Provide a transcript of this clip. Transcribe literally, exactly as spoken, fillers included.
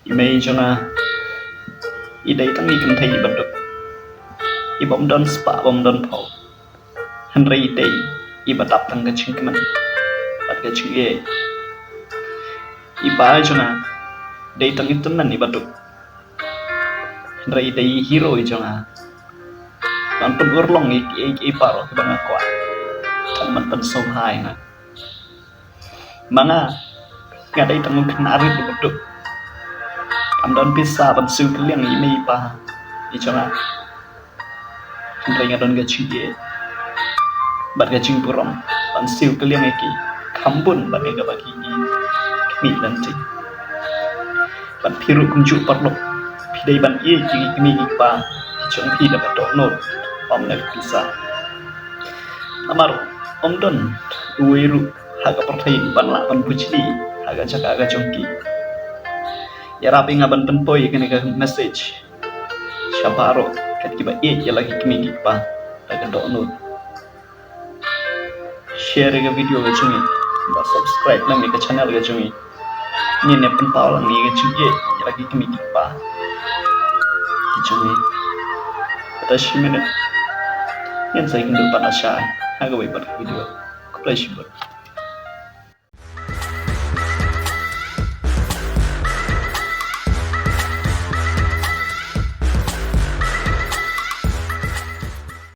I mei jong nga i dei tang i kynthei iba duk, i bym don spah bym don phew. Hynrei i dei iba dap tang ka jingkmen bad ka jingïeit. I pa jong nga dei tang i tymmen iba duk, hynrei i dei i hero i jong nga. Ban pynurlong ïa kiei kiei baroh kiba nga kwah. Tang ban pynsngewbha ïa nga. Ma nga, nga dei tang u khynnah rit iba duk. Kam don pisa ban siew kylliang ïa i mei i pa i jong nga. Hynrei nga don ka jingïeit bad ka jingburom ban siew kylliang ïa ki kham bun ban ïa kaba ki, ki khmih lynti. Bad phi ruh kumjuh paralok, phi dei ban ïeit ïa ki kmie ki kpa ki jong phi da ka dohnud, ym na ka pisa. Namar ym don uwei ruh ha ka pyrthei uban lah ban bujli ha ka jaka ka jong ki. Ïarap ïa nga ban pynpoi ïa kane ka message sha baroh kat kiba ïeit ïa la ki kmie ki kpa da ka dohnud. Share ïa ka video ka jong ngi, bad subscribe lang ïa ka channel ka jong ngi. Ngin ïa pynpaw lang ïa ka jingïeit ïa la ki kmie ki kpa ki jong ngi. Kata shi minit ngin sa ïakynduh pat lashai ha kawei pat ka video. Khublei shibun.